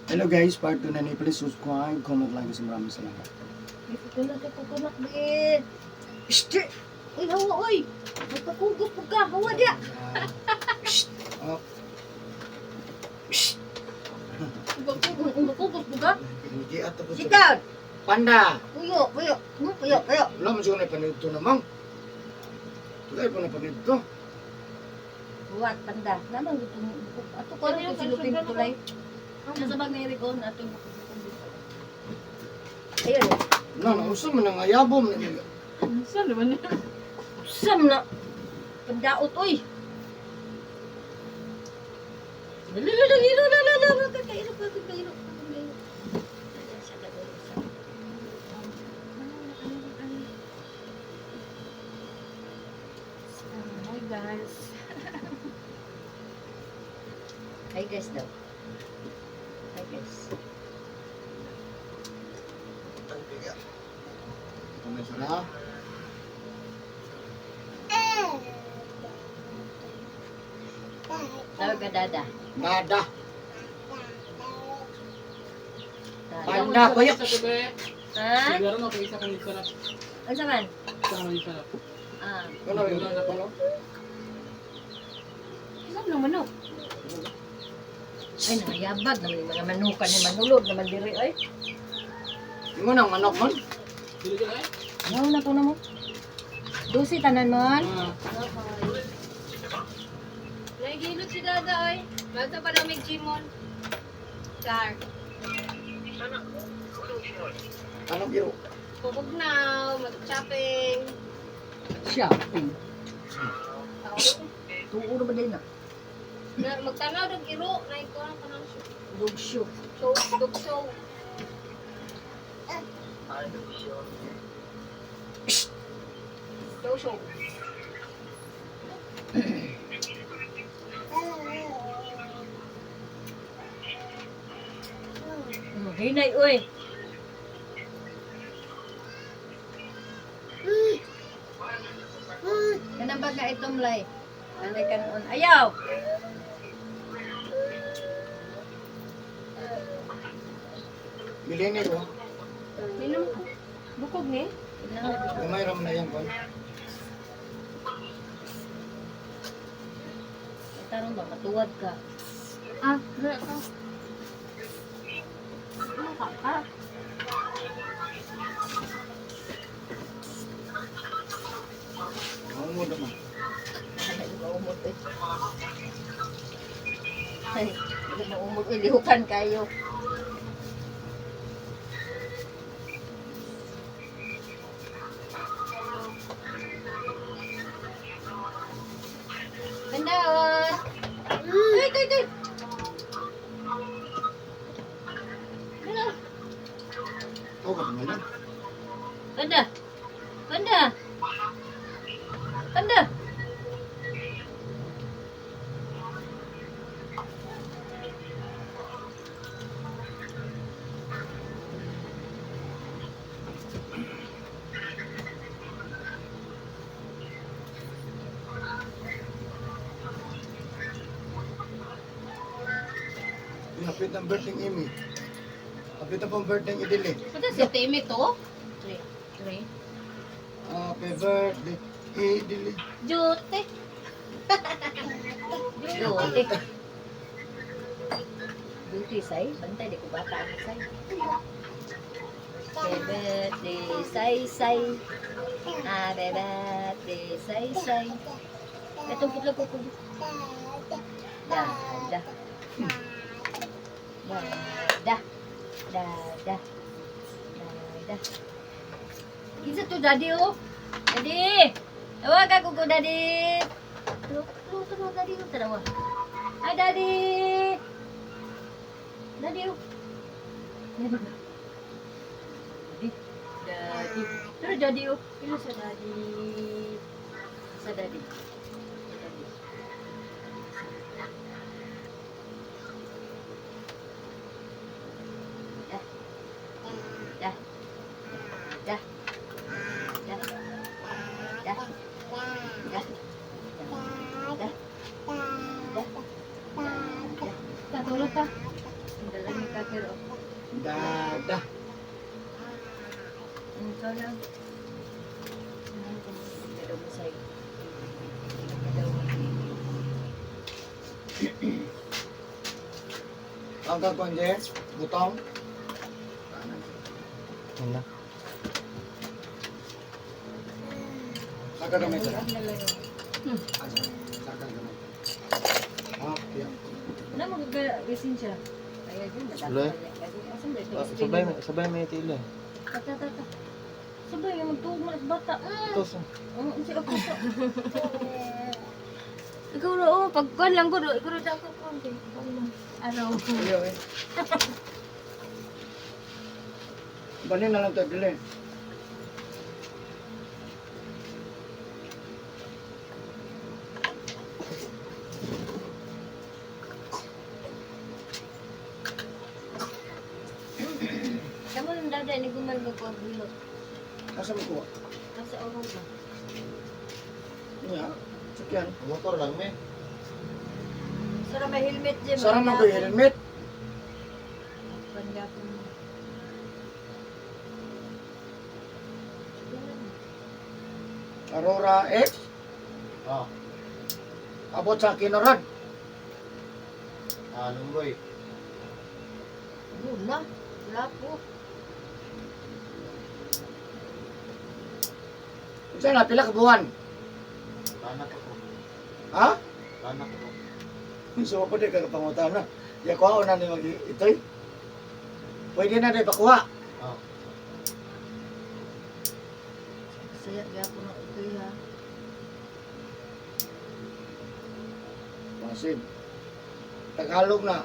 Hello guys, part 2 na ni. Please subscribe, comment, like, and maraming salamat. May kukunak kay kukunak di. Shh! Uy, hawa, uy! Magpakugos po ka, hawa dia! Shh! Oh. Shh! Magpakugos po ka? Hindi ato po. Sit down! Panda! Puyo, puyo, puyo, puyo. Wala man siguro na panito namang. Tuloy po na panito. Buwat, panda. Naman gusto mo. Ato ko rin silupin tulay. Nasa bag na Eric, oh, nato yung Ayun. Na, nausa man ang ayabom. Saan naman na? Sam na. Pandaot, oy. Lalalalala, kairo, kairo, kairo. Hi guys. Hi guys daw. Hi guys. Kamay sara. Tawag ka dada. Dada. Dada. Panda, kuya. Sa gabi. Ha? Siguro no, kay isa kang sarap. Ano man? Isa kang sarap. Ah. Ano yun? Ano? Isang ng manok. Ay, nangayabag naman yung mga manukan ni manulod naman diri ay. Ingon ang manok man. Dili ka ay? Ano na to na mo? Dusi tanan mon. Ah. Nagilot si Dada ay. Basta pa daw may Gmon. Char. Anong giro? Pupugnaw, mag-shopping. Shopping. Tuo na ba din na? Na, magtanaw dog iro. Naiko na kanang show. Dog show. Show, dog show. Show, show. Hinay oy. Kanang baga itom lay. Anay kanon. Ayaw. Bilhin ko. Minom ko. Bukog ni? Gamay ram na yan kon. Tarong ba matuwad ka? Ah, wala ka. Ano ka ka? Ang mo naman. Ay, maumot eh. Ay, maumot eh. Lihukan kayo. Pandaot! Ay, ay, ay! Ano? Oh, ka naman. Panda! Panda! Panda! Hapit ang birthday ng Amy. Hapit ang pong birthday ng Idili. Ito si Timmy to. Three. Three. Happy birthday, Idili. Jute. Duty. Duty, say. Bantay, di ko bata ang say. Happy birthday, say, say. Happy birthday, say, say. Itong putla ko ko. Da, da. Da, da. Da, da. Da, da. Kinsa to, daddy, oh? Daddy! Tawag ako ko, daddy! Tulog, tulog, tulog, daddy. Oh, tanawa. Hi, daddy! Daddy, oh. Daddy. Daddy. Pero daddy, oh. Pero sa daddy. Sa daddy. Sa daddy. Da. Da. Da. Da. Da. Da. Da. Da. Da. Tatulog ka. Ang dala ni Cracker oh. Dada. Ikaw lang. Pero mo sa'yo. Hindi daw mag-baby. Ang kakuan je, butong. Yun na. Saka gamay sila. Ang lalayo. Asa? Saka gamay. Ah, kaya. Wala mo gagisin siya. Kaya dyan, Wala eh. madami. Asan ba ito? Ah, sabay, sabay may tila eh. Tata, tata. Sabay, yung magtuog man sa bata. Ito sa. Oo, si ako to. Ikaw ro, oh, pagkuhan lang ko ro. Ikaw ro, dako ko. Araw. Ayaw eh. Balin na lang tayo dili. Kamu yung dada, ni guman magkuha-bulot. Asa mo kuha? Asa oras ba? Niya. Sakyan. Motor lang may. Sara may helmet dyan. Sara man ko yung helmet. Panggapon mo. Aurora X. Ah, Abot sa Kinorod. ah, lunggoy. Wala. Wala po. Unsa na pila ka buwan? Tanak ko. Ha? Tanak ko. So ako di ka pangutan na. Ya kuha na ni mag itoy. Pwede na di pakuha. Ah, Saya gapon na ito ha. Masid. Tagalog na.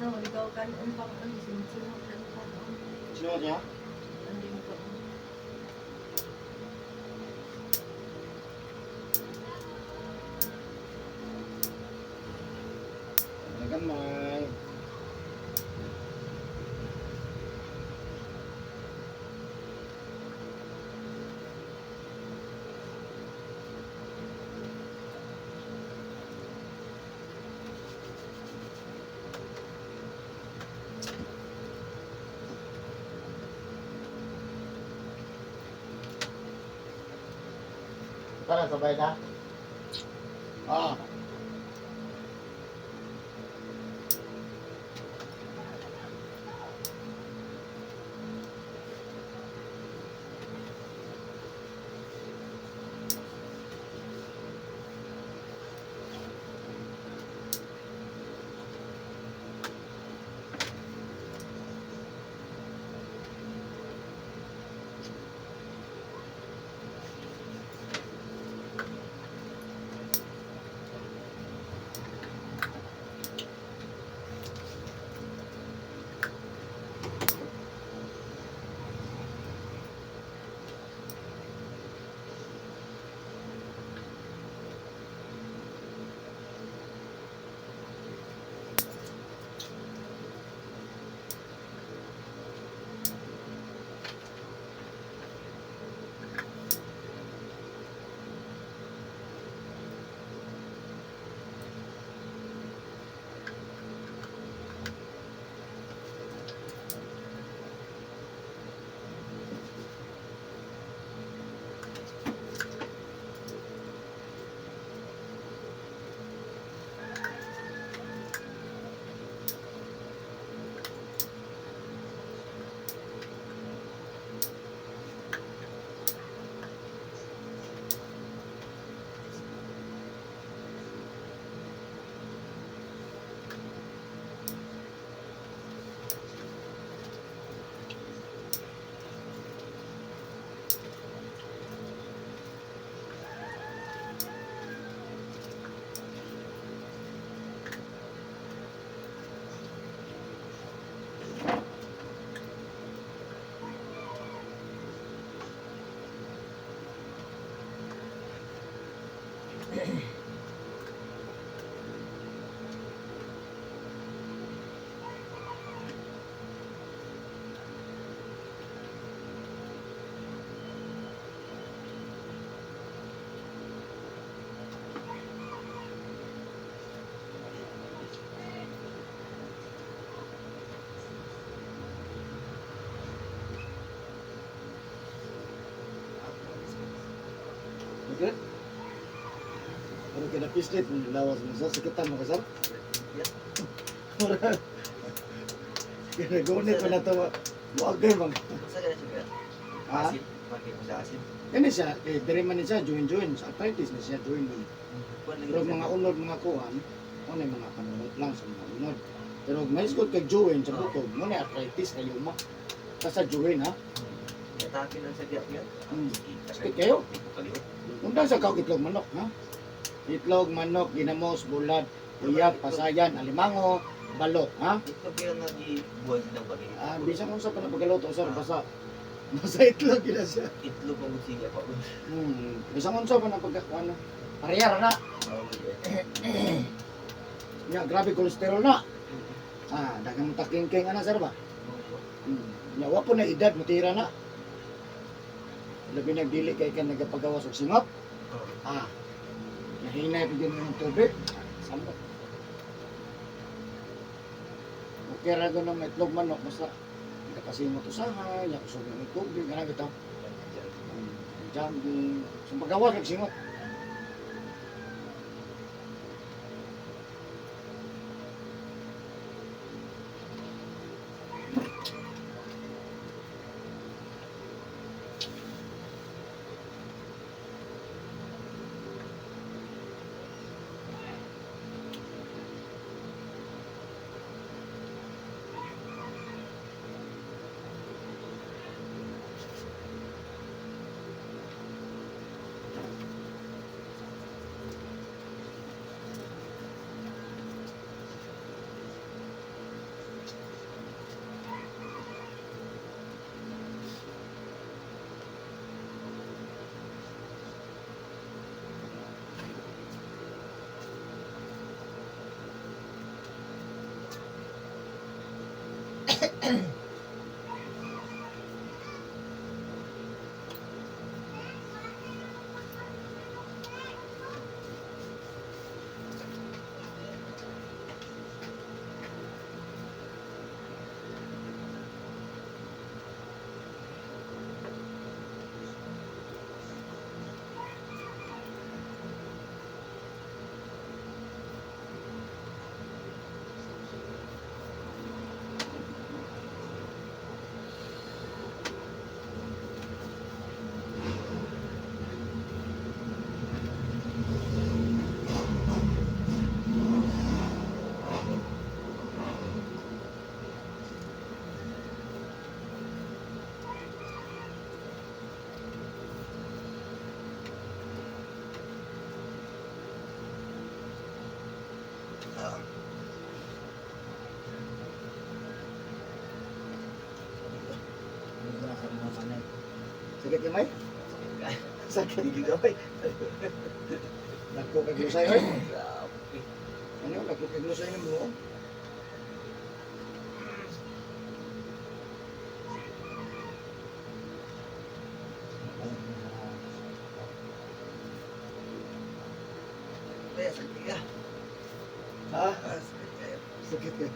Wala, ikaw ka ang pang ano, sinusunod ang pang Sino niya? Ano yung pang Nagamay. Tara, sabay na. Ah. Good. Pero kinapislit mo lawas mo sir. Sakitan mo ka sir. Yeah. Kinagunit mo na ito. Buagay mag. Unsa ka na siya? Ha? Asin. Bakit mo sa asin? Kani siya, kay diri man ni siya, join-join. Sa arthritis na siya, join man. Kuan lagi Pero siya. mga unod, mga kuan, mo na yung mga panunod lang sa mga unod. Pero may isgot kag join sa bukog, mo na arthritis kayo mo. Basta join ha. Atake lang sa biyak niya. Sakit kayo. Di ko kaliot. Undang sa kag itlog manok ha. Itlog, manok, ginamos, bulad, uyab, pasayan, alimango, balok ha. Itlog kaya nga gibuhat ng bagay. Ah, bisan kung sa pa na pagkaluto sir, basta basta itlog gina siya. Itlog ang siya pa. Bisan unsa pa na pagkakuan. Parehara na. Oh, yeah. Nya grabe kolesterol na. Ah, daghang mo takingking ana sir ba? Nya wa po na edad mutira na. Labi nagdili kay ka nagapagawas og singot. Oh. Ah. Nahinay pa din ng tubig. Samot. Okay ra gud ng itlog manok basta nakasingot usahay, nya kusog ng tubig, kana bitaw. Jogging, sa pagawas og singot. Sakit gamay? Sakit. Hindi gamay. Dagko kag lusay oy. Grabe. Ano, dagko kag lusay nimo. Kaya sakit ka. Ha? Ah, sakit kayo. Sakit ka.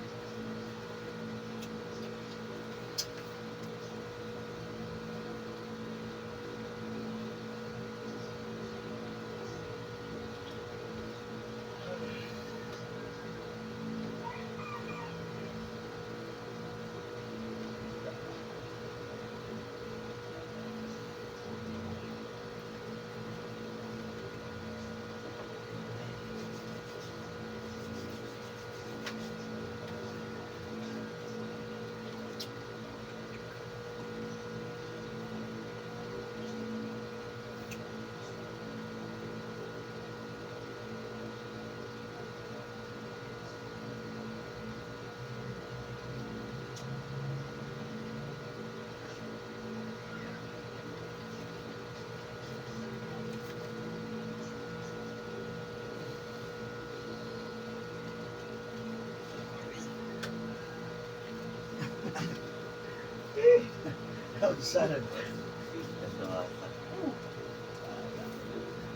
Outside.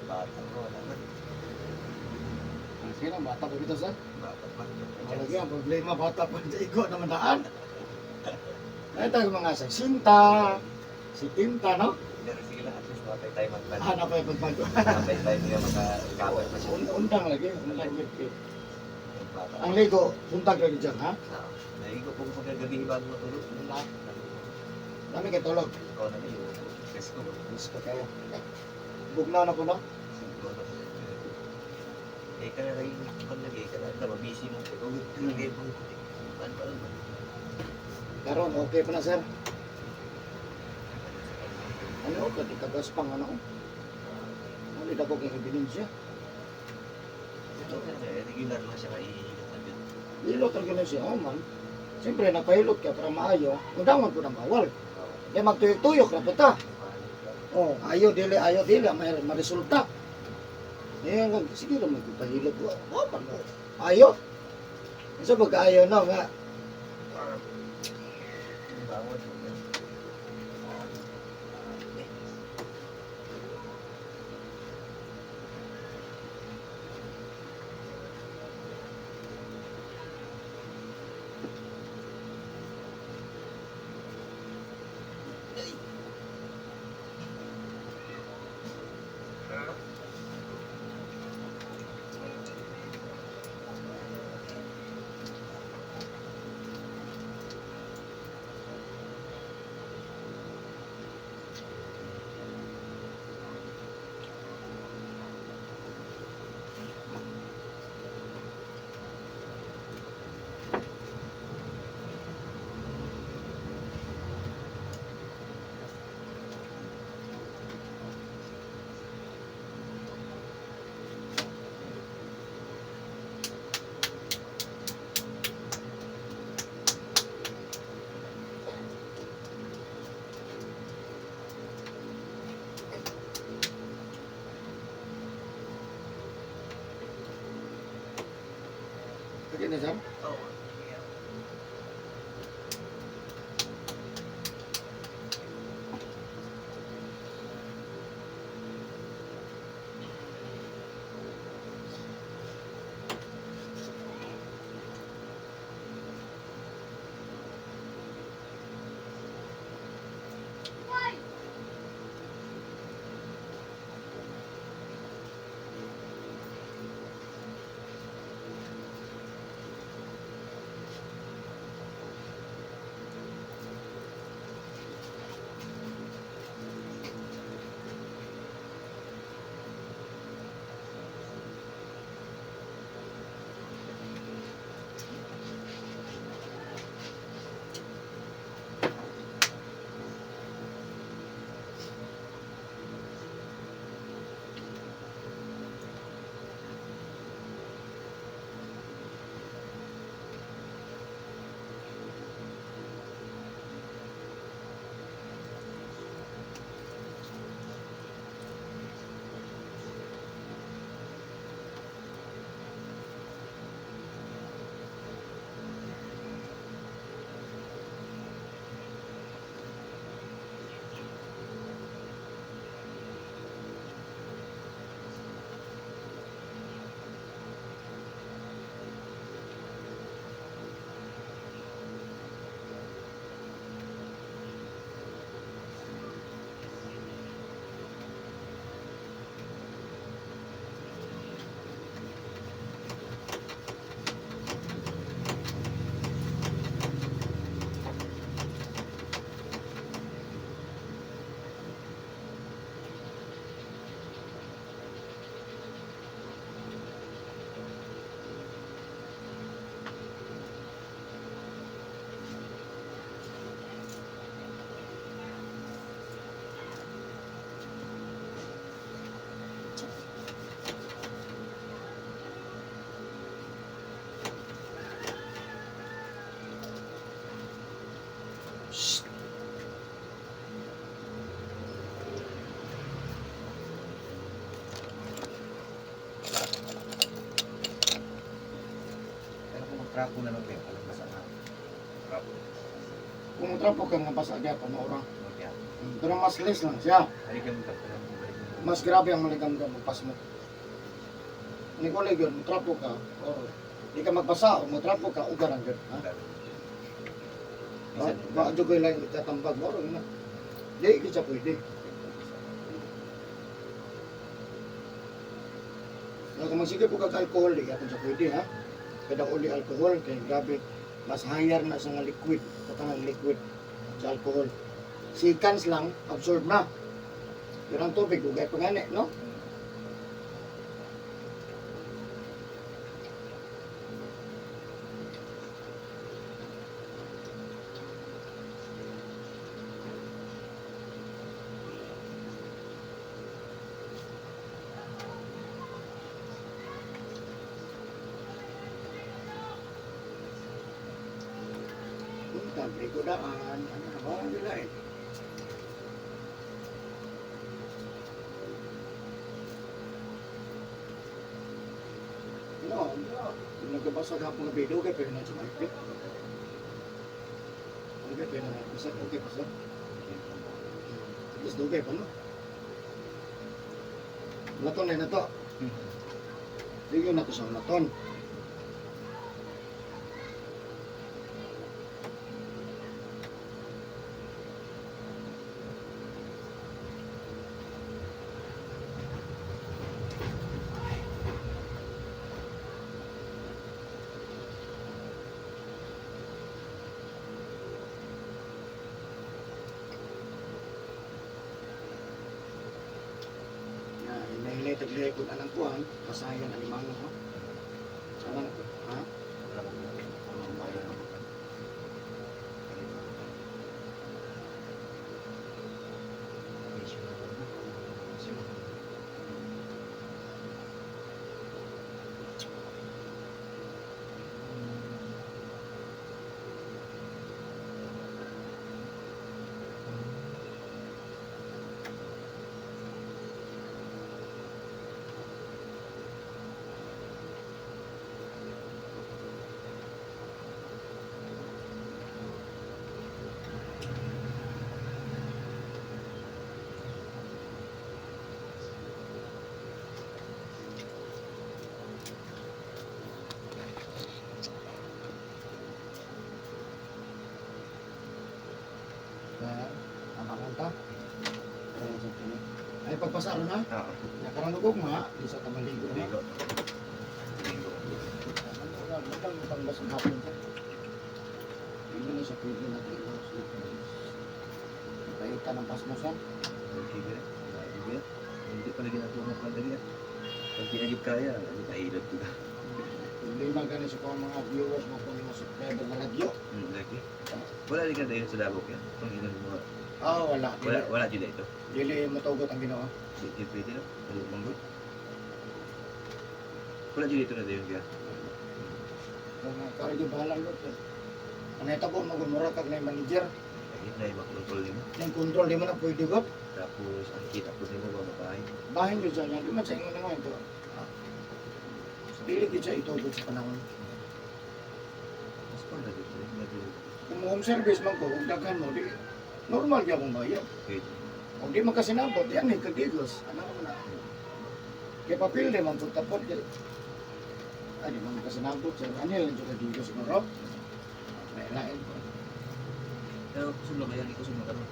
Bata ko, wala na. Sige na, bata pa bitaw sir. Bata pa. Malagi ang problema, bata pa sa igo naman daan. Ay tayo mga 60, 70, no? Pero sige lang, at least mapay tayo magpan. Hanap pa yung pagbago. Mapay tayo nga maka-recover pa siya. Undang lagi, undang lagi. Yung bata. Ang ligo, buntag lagi dyan, ha? Ah, naigo po ko pagkagabi bago matulog. Wala. Dami kay tulog. Ikaw na kayo. Stress ko. Gusto kayo. Bugnaw na po, no? Siguro na. Eh, ka na rin, kung nag ka na, diba, busy mo. Ikaw, nagay mo. Paano pa ba? Karon, okay pa na, sir. Ano, pati kagas pang ano. Ano, dako kang ebidensya. Ito, eh, regular lang siya kaihilot na yun. Hilot talaga na siya, oh man. Siyempre, napahilot ka para maayo. Undangon po ng bawal. Kaya magtuyok-tuyok na po ta. Oh, ayo dili, may maresulta. Eh, sige lang magpahilot. Oh, man, oh. Ayo. Sa pag ayo na nga. Bawal. Sige na, sir. Oo. Pero kung mag-trapo na lang kayo, alam basa na. Trapo. Kung trapo ka nga basa gyapon maura. Okay. Pero mas less lang siya. Haligamgam ka lang. Balik mo. Mas grabe ang maligamgam mo pas mo. Ni ko yun, trapo ka, or di ka magbasa o motrapo ka, ugaran yun. Ha? Bisan Ba, ba, ko lang itatambag mo, na. Di, di siya pwede. Pero kung magsige po kag alcohol, di ka sa pwede ha. Kada uli alcohol, kay grabe, mas higher na sa nga liquid, sa tanang liquid sa alcohol. Seconds lang, absorb na. Pero ang tubig, ugay pa gani, no? Punta, ko daan, ano na ba, nila eh. No, nagkabasa hapon nga video kay pero na sa maipit. Okay, pero na bisa, okay pa sa. At least dugay pa no. Laton na to. Ligyo na to sa laton. Na hinahilay taglay kung anang kuhan, kasayan alimango ha. Sama na ko, ha? Wala ko. Wala ko. Kaya, amangan ta. Kaya sa kini. Ay pagpasaro na. Oo. Nakaranugog ma, di sa tamaligo na. Ligo. Ligo. Ano ang basang hapon ka? Hindi na siya pwede na tayo. Paita ng pasmosan. Okay, ba? Grabe ba? Hindi pala ginagawa ng pandemya. Pag di na kaya, ano kahilot ko. Problema gani sa kung mga viewers na kung mga subscriber na radyo. Lagi. Wala rin ka dahil sa Davao kaya? Kung ilan mo. Ah, wala. Wala, wala dyan ito. Dili matugot ang Ginoo. Di, di pwede no? Dali manggot. Wala dyan ito na dayon kaya? Kung karon yung bahalang lot. Ano ito po, magumura kag na yung manager. Lagi na iba control nimo. Yung control, di mo na pwede got. Tapos ang kita po nimo ba babae? Bahin yun sa niya. Di man sa ingon na nga ito. Ah. Dili gid siya itugot sa panahon. Mas pa lagi ito. Medyo Kung home service man ko, kung daghan mo, di, normal gyud akong bayad. pwede. Kung di man kasinabot, yan eh, kagigos. Ano naman na? Kaya papel di man punta po. Ay, di man kasinabot. Sir, ano yun, yung kagigos siguro? May lain ko. Pero kusog na ba yan? Kusog na karon.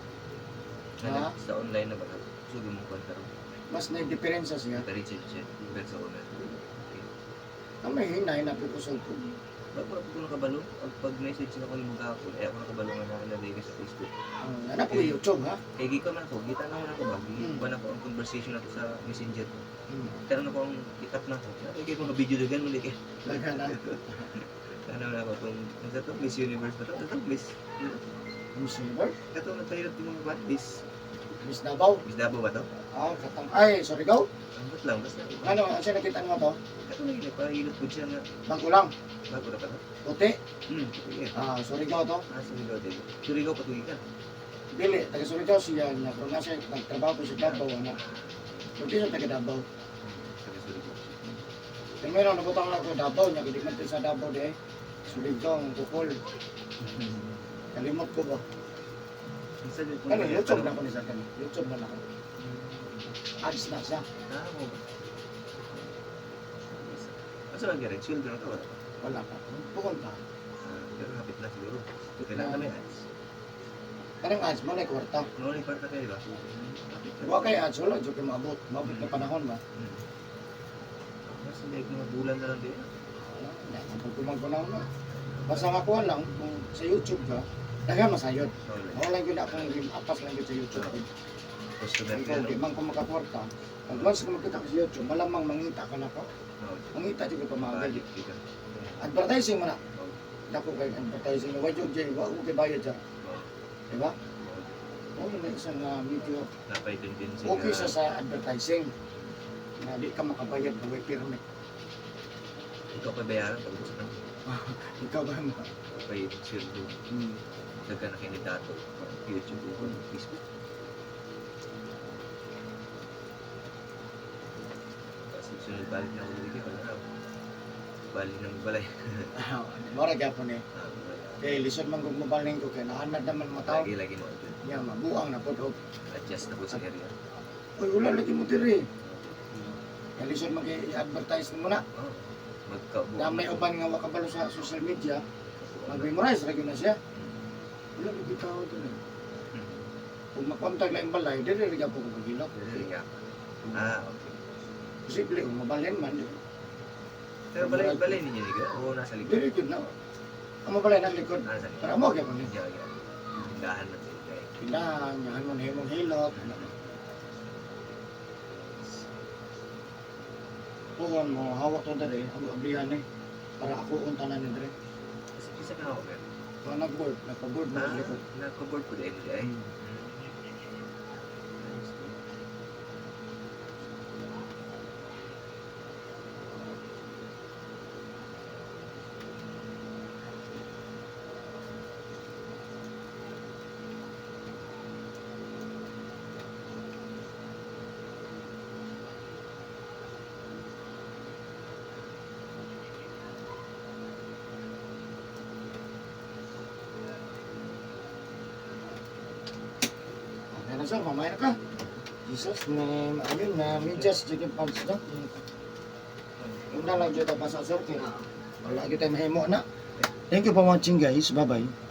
Ha? Sa online na ba? Kusog mo kuan karon. Mas na diferensya siya. Diferensya siya compared sa online. Ang may hinay na pukusog ko. Bago na po ko nakabalo, pag pag-message na ko ni mga ako, ay ako nakabalo nga na nalagay sa Facebook. Ano po YouTube, ha? Kaya gikaw man ako, kita naman ako ba? Gikuan ako ang conversation ako sa messenger ko. Karon ako ang kitap na ako. Kaya kay mga video dagan mo kay. Dagan na. Ano na ako tong ang sa to Miss Universe ba to? Ito Miss. Miss Universe? Kato nagpahirap yung mga kwan, Miss Miss Davao? Miss Davao ba to? Ah, katang. Ay, sorry, go. Ang ba't lang basta. Ano, ang nakita mo to? Kato lagi nagpahirap po siya nga Bago lang. bago na pa to. Puti. Sige. Ah, Surigao to. Ah, Surigao din. Surigao patuloy ka. Dili, taga Surigao siya niya. Pero nga siya, nagtrabaho po sa Davao, ano. Pero di siya taga Davao. Taga Surigao. Pero meron, nabutang lang ako Davao niya. Hindi man sa Davao di eh. Surigao, ang kukol. Kalimot ko ba? Minsan yung Ano, YouTube na ako ni sa akin. YouTube na ako. Ads na siya. Ah, mo ba? Asa lang gyud children ka wala pa. Wala pa. Bukod pa. Ah, pero hapit na siguro. Kailangan na may ads. Kanang ads mo na kwarta. Noon ay kwarta kayo ba? Hapit na. Wa kay ads wala jud kay maabot. Maabot na panahon ba. Mas like mga bulan na lang din. Pagkumang na. Basta nga kuha lang, kung sa YouTube ka, daghan masayod. Oh, Ako lang yun akong apas lang yun sa YouTube. Customer Ikaw, ka, di no? man ko makakwarta. Pag once ka makita ka sa YouTube, malamang mangita ka na ko. Oh, Mangita jud ka pamaagi. balik ka. Advertising man na. Oh, Dako kay advertising. Wa jud jay, wa ko kay bayad dyan. oh, Di ba? oh. Oo na isang medyo Napay tendency okay nga- siya sa advertising. Na di ka makabayad na way pirmi. Ikaw pa bayaran pag gusto mo. Ikaw ba mo? Ikaw pa yung sweldo. Daghan na kandidato. YouTube o Facebook. Kasi sunod balik na ako dito, wala na. Balik ng balay. Mora gyapon eh. Ah, wala. Kay lisod man kung mabalhin ko kay naanad naman mga tao. Lagi lagi mo adjust. Nya mabuang na pod og. Adjust na po sa area. Uy, wala lagi mo diri. Kay lisod man kay i-advertise nimo na. Oh, magkabuang. Na may uban nga wa kabalo sa social media, mag-memorize ra gyud na siya. Wala lagi tao diri. Kung makontag lang balay, diri ra gyapon ko magilok. Dili nga. Ah, okay. Posible kung mabalhin man, Pero balay balay ninyo ni O nasa likod. diri gyud na. Ang mabalay na likod. Ah, nasa likod. Pero mo gyapon ni. Yeah, yeah. Tindahan na sila kay. Tindahan, yahan mo na imong hilok. Puhon mo, hawak to diri, ang oblihan ni para ako ang tanan ni diri. Kasi isa ka ako meron. Mga nag-board, nagpa-board mo Ah, sa likod. nagko-board po din ay. Okay na sir, mamaya na ka. Jesus name, ayun na, medyas, chicken pants na. Una lang dito pa sa sir, kaya wala kita mahimo na. Thank you for watching, guys. Bye-bye.